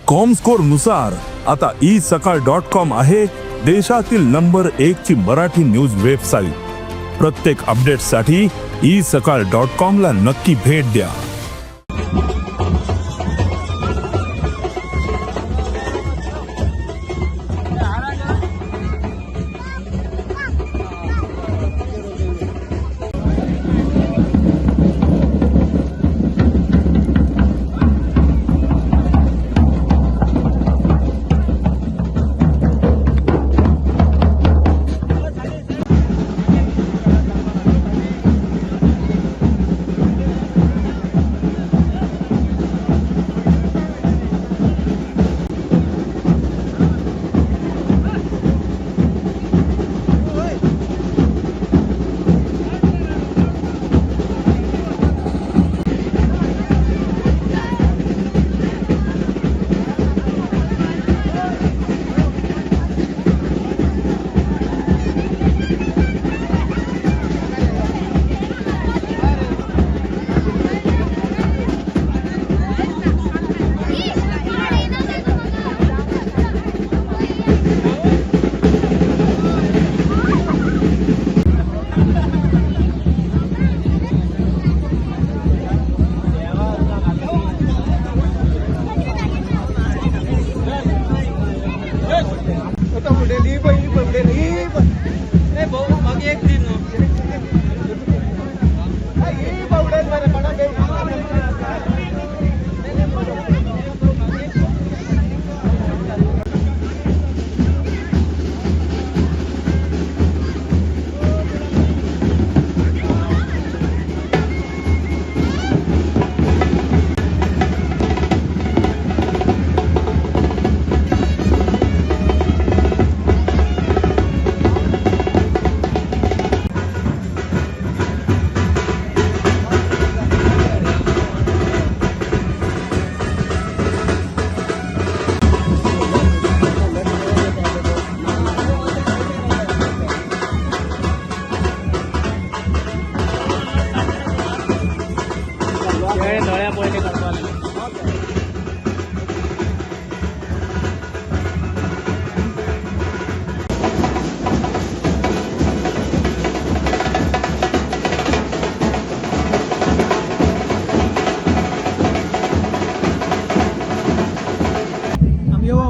Comscore नुसार आता E सकाळ डॉट कॉम आहे देशातील नंबर 1 ची मराठी न्यूज वेबसाईट. प्रत्येक अपडेटसाठी ई सकाळ डॉट कॉम ला नक्की भेट द्या.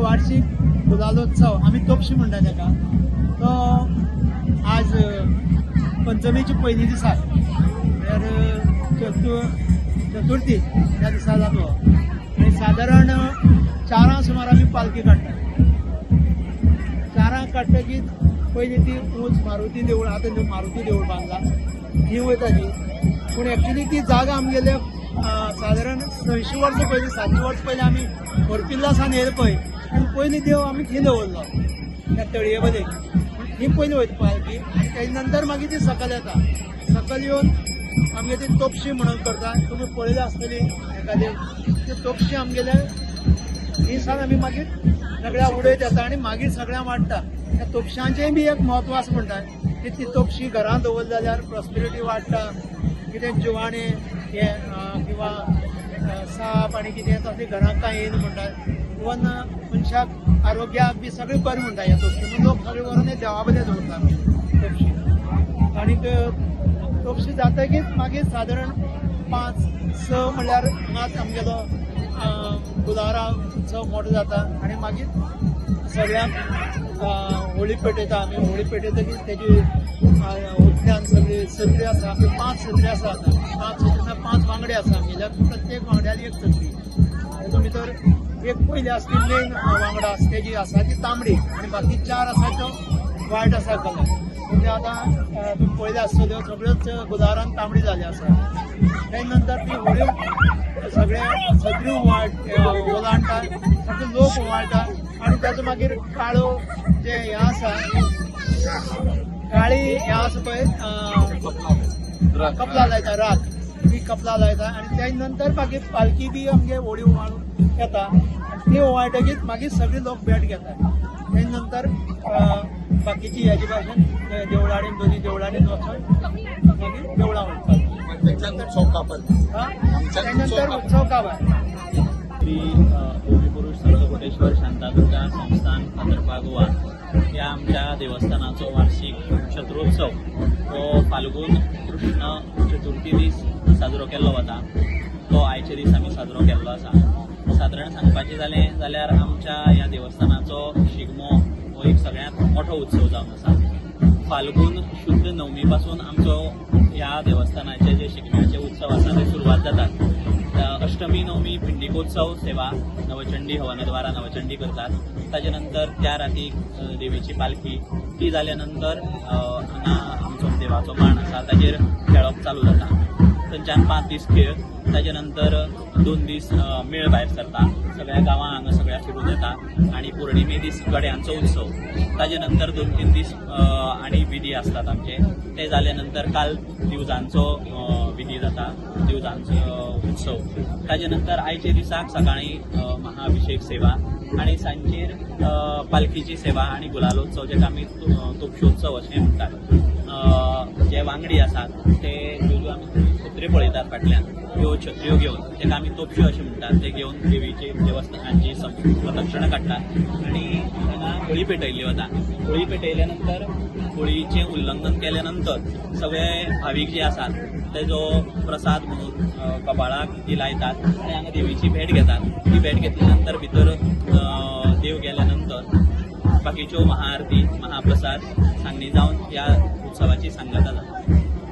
वार्षिक गुलालोत्सव आमी तोपशी म्हणटा ताका, तो आज पंचमीची पयली दिसा म्हळ्यार चतुर्थी त्या दिसा जातलो. आनी सादारण 4 सुमार आमी पालखी काडटा. 4 काडटकीच पयली ती ऊंच मारुती देवूळ, आतां मारुती देवूळ बांदला थंय वयता ती. पूण एक्चुली ती जागा आमगेले सादारण 600 वर्सां पयलीं 700 वर्सां पयलीं आमी खोर्पिल्ला सावन येयले पळय, आनी पयलीं देव आमी थंय दवरलो त्या तळये बदेक. थंय पयलीं वयता पालखी आनी तेजे नंतर मागीर ती सकयल येता. सकयल येवन आमगे ती तोपशी म्हणून करता, तुमी पळयली आसतली एखादी. ती तोपशी आमगेले थंय सावन आमी मागीर सगळ्या उडयत येता आनी मागीर सगळ्यांक वाडटा. त्या तोपशांचें बी एक म्हत्व आसा म्हणटा की ती तोपशी घरांत दवरली जाल्यार प्रॉस्पेरिटी वाडटा. कितें जिवाणें हें किंवा साप आनी कितें तसलें घरांत कांय येयना म्हणटा. इवन मनशाक आरोग्याक बी सगळें बरें म्हणटा ह्या तोपशी. म्हणून लोक सगळे व्हरून देवा बदले दवरता तोपशी. आनीक तोपशी जातकीच मागीर सादारण 5-6 म्हणल्यार हांगाच आमगेलो गुलारा उत्सव मोठो जाता. आनी मागीर सगळ्यांक होळी पेटयता आमी. होळी पेटयतकीच तेजी उदकान सगळी सत्री आसा, आमची 5 सत्री आसा. आतां 5 सत्री 5 वांगडे आसा आमगेल्या, प्रत्येक वांगड्याक एक सत्री. तातूंत भितर एक पयली आसा ती मेन वांगडा आसा तेजी आसा ती तांबडी, आनी बाकी 4 आसा त्यो वायट आसा कलर. म्हणजे आतां तुमी पळयले आसतल्यो सगळ्योच गुलारान तांबडी जाली आसा. तेजे नंतर ती होळी सगळे सत्री ओलांडटा, सगळे लोक ओवाळटा. आनी ताजो मागीर काळो जे हें आसा, काळी हें आसा पळय कपला लायता, रात ती कपला लायता. आनी तेजे नंतर मागीर पालखी बी आमगे होळी ओवाळून येता. आनी ती ओवाळटकीच मागीर सगळे लोक भेट घेता. तेजे नंतर बाकीची हेजे भाशेन देवळांनी, दोनी देवळांनी वचून मागीर देवळां वचपाक. तेजे नंतर उत्सव काबार. श्री पुरुष संत श्री शांतादुर्गा संस्थान, फातर्पा, गोवा ह्या आमच्या देवस्थानाचो वार्षिक शत्रोत्सव हो फाल्गून कृष्ण चतुर्थी दीस साजरो केल्लो वता. तो आयचे दीस आमी साजरो केल्लो आसा. सादारण सांगपाचें जालें जाल्यार आमच्या ह्या देवस्थानाचो शिगमो हो एक सगळ्यांत मोठो उत्सव जावन आसा. फाल्गून शुद्ध नवमी पासून आमचो ह्या देवस्थानाचे जे शिगम्याचे उत्सव आसा ते सुरवात जातात. अष्टमी नवमी पिंडिकोत्सव सेवा नवचंडी हवनद्वारा नवचंडी करतात. ताजे नंतर त्या राती देवीची पालखी ती जाल्या नंतर हांगा आमचो देवाचो मांड आसा ताजेर खेळप चालू जाता. थंयच्यान 5 दीस खेळ, ताजे नंतर 2 दीस मेळ भायर सरता, सगळ्या गांवां हांगा सगळ्या फिरून येता आनी पौर्णिमे दीस गड्यांचो उत्सव. ताजे नंतर 2-3 दीस आनी विधी आसतात आमचे. ते जाल्या नंतर काल दिवजांचो विधी जाता, दिवजांचो उत्सव. ताजे नंतर आयचे दिसाक सकाळी महाअभिषेक सेवा आनी सांजेर पालखीची सेवा आनी गुलालोत्सव, जेका आमी तोपशोत्सव अशें म्हणटात. जे वांगडी आसात ते ज्यो आमी छत्र्यो पळयतात फाटल्यान, त्यो छत्र्यो घेवन, ताका आमी तोपश्यो अशें म्हणटात, ते घेवन देवीची देवस्थानाची प्रदक्षिणा काडटात आनी हांगा होळी पेटयल्ली वता. होळी पेटयल्या नंतर होळीचें उल्लंघन केल्या नंतर सगळे भावीक जे आसात तेजो प्रसाद म्हणून कपाळाक ती लायतात आनी हांगा देवीची भेट घेतात. ती भेट घेतल्या नंतर भितर देव गेल्या नंतर बाकीच्यो महाआरती, महाप्रसाद सांगणी जावन ह्या उत्सवाची सांगता जाता.